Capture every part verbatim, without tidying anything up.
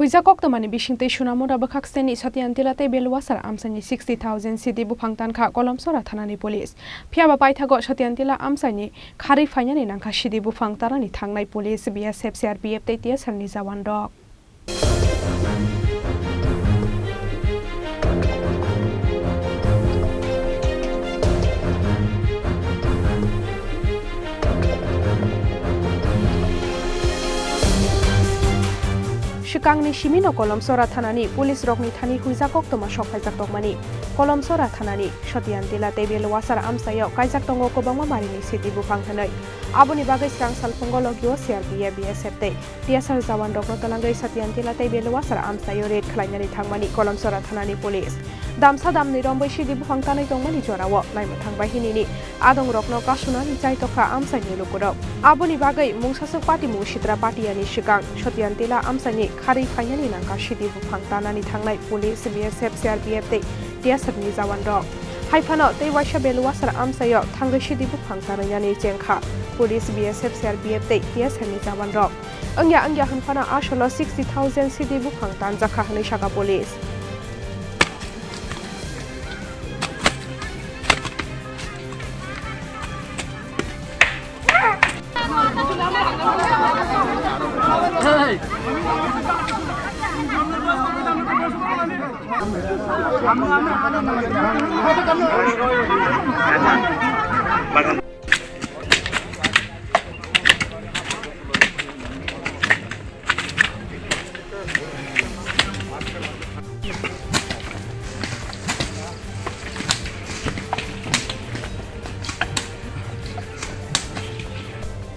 Huijak koktwmani bisingtwi Sunamura bwkhak steni Satyantila tei Beluwasar amchaini sixty thousand sidi buphang tankha Kolomsora thanani police. Phiyaba paithago Satyantila amchaini kharwi phainani nangkha sidi buphang tanani thangnai police, B S F, C R P F tei T S R ni jawan rok. Swkangni simino Kolomsora thanani police rokni thani huijak koktwma sok phaijak tongmani. Kolomsora thanani Satyantila tei Beluwasar amchaio kaijak tongo kwbangma marini sidi buphang hwnwi. Aboni bagwi swrang salphungo logio C R P F, B S F tei T S R jawan rokno twlangwi Satyantila tei Beluwasar amchaio raid khlainani thangmani Kolomsora thanani police. Damsa damni rombwi sidi buphang tanwi tongmani jorao naimwthang bahinini adong rokno kasunani chaitokha amchaini lukurok. Aboni bagwi mungsaswk patimung sitra patiyani swkang Satyantila amchaini kharwi phainani nangkha sidi buphang tanani thangnai police, B S F, C R P F tei T S R ni jawan rok. Haiphano tei waisa Beluwasar amchaio thangwi sidi buphang tanwi yani chengkha police, B S F, C R P F tei T S R ni jawan rok. Wngya wngya hwnphano asolo sixty thousand sidi buphang tanjakha hwnwi sakha police.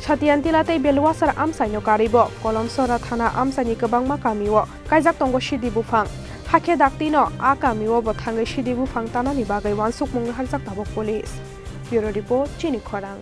Satyantila tei Beluwasar amchaino karwibo Kolomsora thana amchaini kwbangma kamio kaijak tongo sidi buphang. Hakhe daktino a kamio bo thangwi sidi buphang tanani bagwi uansukmung naharjak tabuk police. Bureau Report, Chini Khorang.